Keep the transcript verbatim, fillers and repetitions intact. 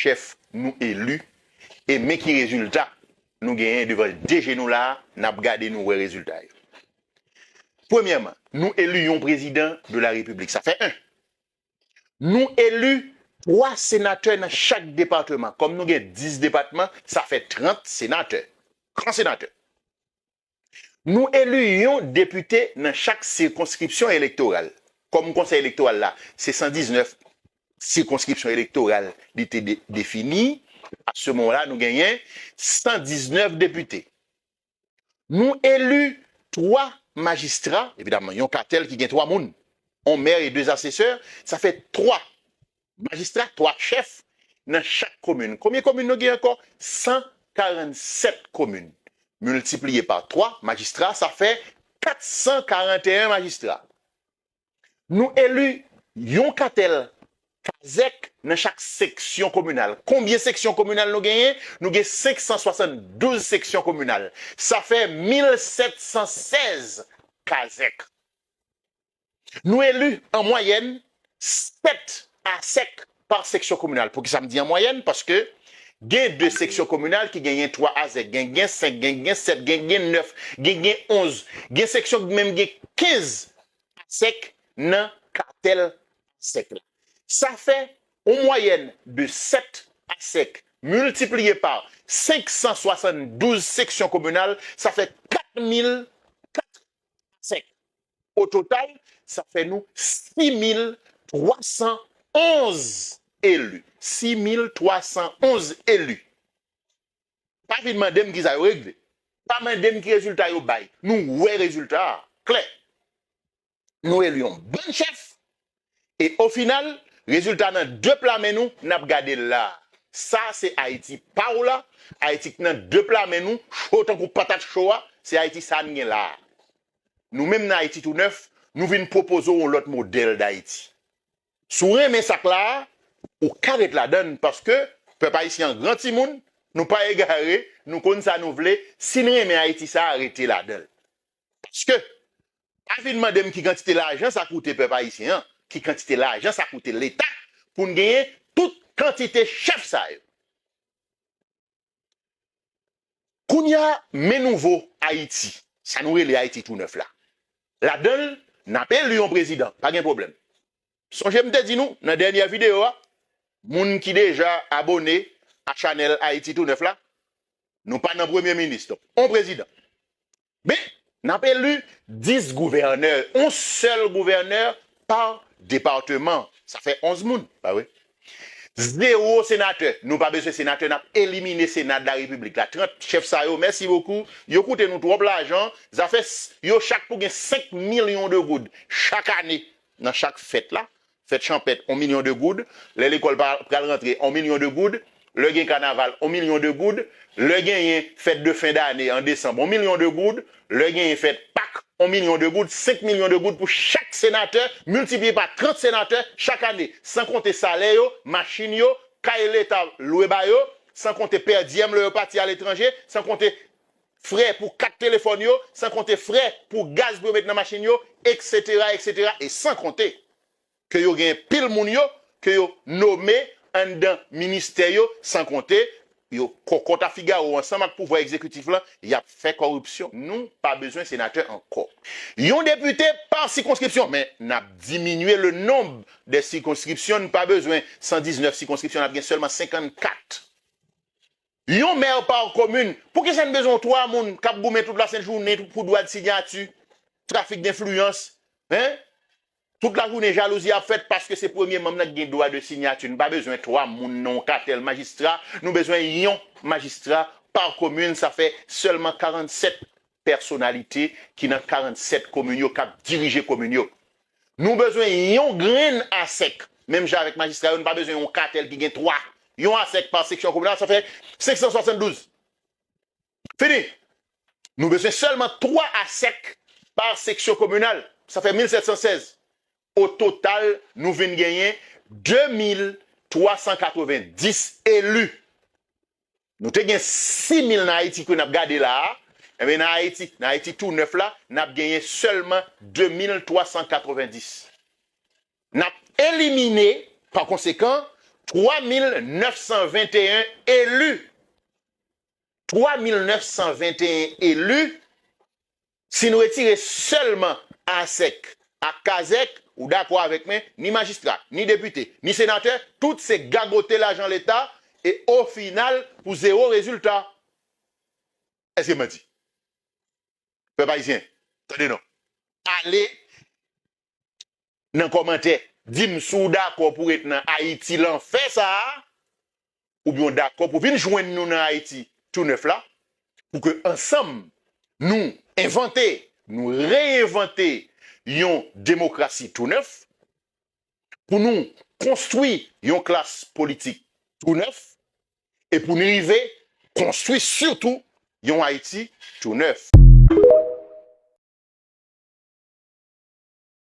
chèf nou eli, e men ki rezilta nou genyen devan de je nou la a, n ap gade nou wè rezilta yo. Premyèman, nou eli yon prezidan de la repiblik. Sa fè en. Nou eli twa senatè nan chak depatman. Kòm nou gen dis depatman, sa fè trant senatè. Gran senatè. Nou eli yon depite nan chak sikonskripsyon elektoral. Kòm konsèy elektoral la, se san diznèf sikonskripsyon elektoral li te de- defini, a se moman la, nou genyen san diznèf depite. Nou eli twa majistra, evidaman, yon katèl ki gen twa moun, yon mè e de asesè, sa fè twa majistra, twa chèf nan chak komin. Konbyen komin nou gen ankò? San karannsèt komin. Miltipliye pa twa majistra, sa fè kat san karanteyen majistra. Nou eli yon katèl kazèk nan chak seksyon kominal. Konbyen seksyon kominal nou genyen? Nou gen senk san swasanndouz seksyon kominal. Sa fè mil sèt san sèz kazèk. Nou eli an mwayèn sèt asèk pa seksyon kominal. Poukisa m di an mwayèn? Paske gen de seksyon kominal ki genyen twa asèk, gen gen senk, gen gen sèt, gen gen nèf, gen gen onz. Gen seksyon ki menm gen kenz asèk nan katèl asèk la. Sa fè yon mwayèn de sèt asèk miltipliye pa senk san swasanndouz seksyon kominal, sa fè kat mil kat asèk. O total, sa fè nou sis mil twa san onz eli. Sis mil twa san onz eli. Pa vin mande m kisa yo regle. Pa mande m ki rezilta yo bay. Nou wè rezilta a klè. Nou eli yon bann chèf. E o final, rezilta nan de pla men nou, n ap gade l la. Sa se Ayiti pa w la, Ayiti k nan de pla men nou, cho tankou patat cho a, se Ayiti sa n gen la. Nou menm nan Ayiti Tou Nèf, nou vin pwopoze w yon lòt modèl Dayiti. Si w renmen sa k la a, ou ka ret ladan l, paske pèp ayisyen an gran timoun, nou pa egare, nou konn sa nou vle, si n renmen Ayiti sa a, rete ladan l. Paske, pa vin mande m ki kantite lajan sa koute pèp ayisyen an, ki kantite lajan sa koute Leta pou n genyen tout kantite chèf sa yo. Kounye a, men nouvo Ayiti, sa nou rele Ayiti Tou Nèf la. Ladan l, n ap eli yon prezidan, pa gen pwoblèm. Sonje m te di nou nan dènyè videyo a, moun ki deja abòne a chanèl Ayiti Tou Nèf la, nou pa nan premye minis, donk, on prezidan. Men, n ap eli dis gouvènè, on sèl gouvènè pa depatman. Sa fè onz moun, pa vre? Zewo senatè. Nou pa bezwen senatè, n ap elimine Sena de la Repiblik la. Trant chèf sa yo, mèsi bokou, yo koute nou twòp lajan. Zafè s- yo chak pou gen senk milyon de goud chak ane nan chak fèt la. Fèt chanpèt, on milyon de goud. Lè lekòl pa- pral rantre, on milyon de goud. Lè gen kanaval, on milyon de goud. Lè genyen fèt de fen dane an desanm, on milyon de goud. Lè genyen fèt Pak, on milyon de goud. Senk milyon de goud pou chak senatè, miltipliye pa trant senatè chak ane. San konte salè yo, machin yo, kay Leta lwe ba yo, san konte pèdyèm lè yo pati aletranje, san konte frè pou kat telefòn yo, san konte frè pou gaz pou yo met nan machin yo, etsetera, etsetera. E san konte ke yo gen pil moun yo, ke yo nome anndan ministè yo, san konte yo kòkòt a figawo ansanm ak pouvwa egzekitif lan, y ap fè kòripsyon. Nou pa bezwen senatè ankò. Yon depite pa sikonskripsyon, men n ap diminye le nonb de sikonskripsyon, n pa bezwen san diznèf sikonskripsyon, n ap gen sèlman senkannkat. Yon mè pa komin. Poukisa n bezwen twa moun k ap goumen tout lasent jounen pou dwa de sinyati, trafik denfliyans, en? Tout lajounen jalouzi ap fèt paske se premye manm nan ki gen dwa de sinyati. Nou pa bezwen twa moun nan yon katèl majistra. Nou bezwen yon majistra pa komin. Sa fè sèlman karannsèt pèsonalite ki nan karannsèt komin yo k ap dirije komin yo. Nou bezwen yon grenn asèk. Menm jan avèk majistra yo, nou pa bezwen yon katèl ki gen twa. Yon asèk pa seksyon kominal, sa fè senk san swasanndouz. Fini. Nou bezwen sèlman twa asèk pa seksyon kominal. Sa fè mil sèt san sèz. O total, nou vin genyen de mil twa san katrevenndis eli. Nou te gen sis mil nan Ayiti ke n ap gade la a. Enben, nan Ayiti, nan Ayiti tou nèf la, n ap genyen sèlman de mil twa san katrevenndis. N ap elimine, pa konsekan, twa mil nèf san venteyen eli. Twa mil nèf san venteyen eli, si n retire sèlman ASEC ak kazèk, ou dakò avèk mwen, ni majistra, ni depite, ni senatè, tout se gagote lajan leta e ofinal pou zewo rezilta. Èske m manti? Pèp ayisyen, tande non. Ale nan kòmantè, di m si w dakò pou ret nan Ayiti lanfè sa a, oubyen w dakò pou vin jwenn nou nan Ayiti tou nèf la, pou ke ansanm nou envante, nou reyenvante yon demokrasi tou nèf, pou nou konstwi yon klas politik tou nèf, e pou nou rive konstwi sitou yon Ayiti tou nèf.